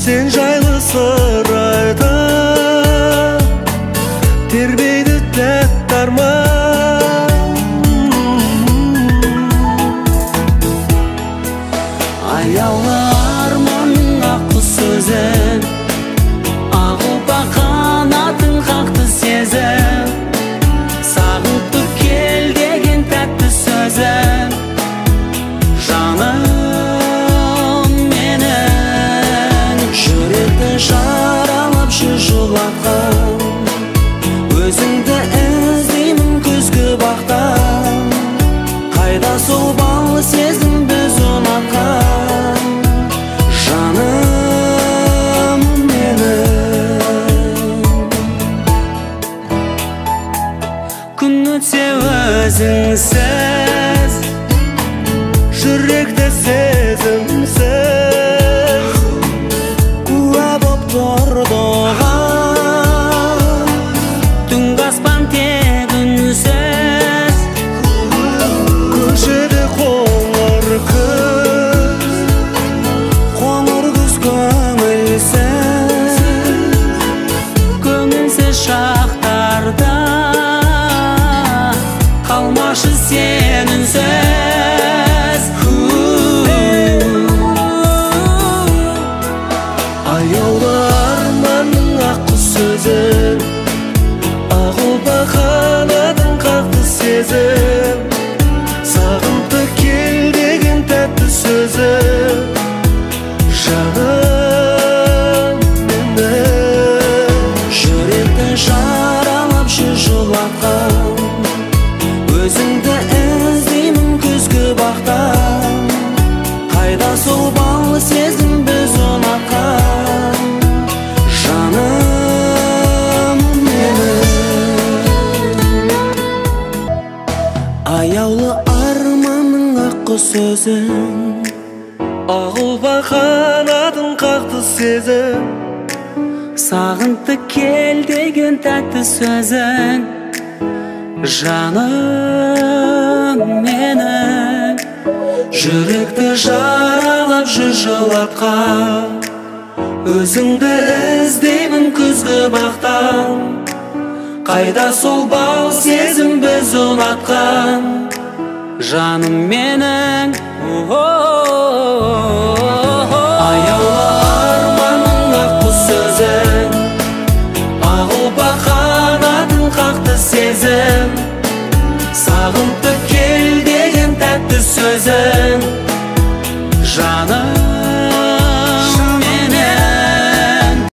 Сен жайлы сыр айтып, тербейді тәтті арман. Аяулы арманның ақ құс сөзі, ақ ұлпа қанатын қақты сезім. Сағынтты кел деген тәтті сөзі, жаным менің. Жүректі жаралап жүр жылатқан, өзіңді іздеймін күзгі бақтан. Қайда сол бал сезім біз ұнатқан, жаным менің. Күн өтсе өзіңсіз, жүректі сезімсіз, куә боп тұрды оған. Түнгі аспан тек үнсіз, Көшеде қоңыр күз, қоңыр күз көңілсіз. Көңілсіз шақтарда қалмашы сен үнсіз. Аяулы арманның ақ құс сөзі, ақ ұлпа қанатын қақты сезім. Сағынтты кел деген тәтті сөзі, жаным менің. Жүректі жаралап жүр жылатқан, өзіңді іздеймін күзгі бақтан. Қайда сол бал сезім біз ұнатқан, жаным менің. Аяулы арманның ақ құс сөзі, Ақ ұлпа қанатын қақты сезім. Сағынтты кел деген тәтті сөзің, жаным менің. Жүректі жаралап жүр жылатқан, өзіңді іздеймін күзгі бақтан. Қайда сол бал сезім біз ұнатқан, жаным менің. Аяулы арманның ақ құс сөзі, ақ ұлпа қанатын қақты сезім. Сағынтты кел деген тәтті сөзің, жаным.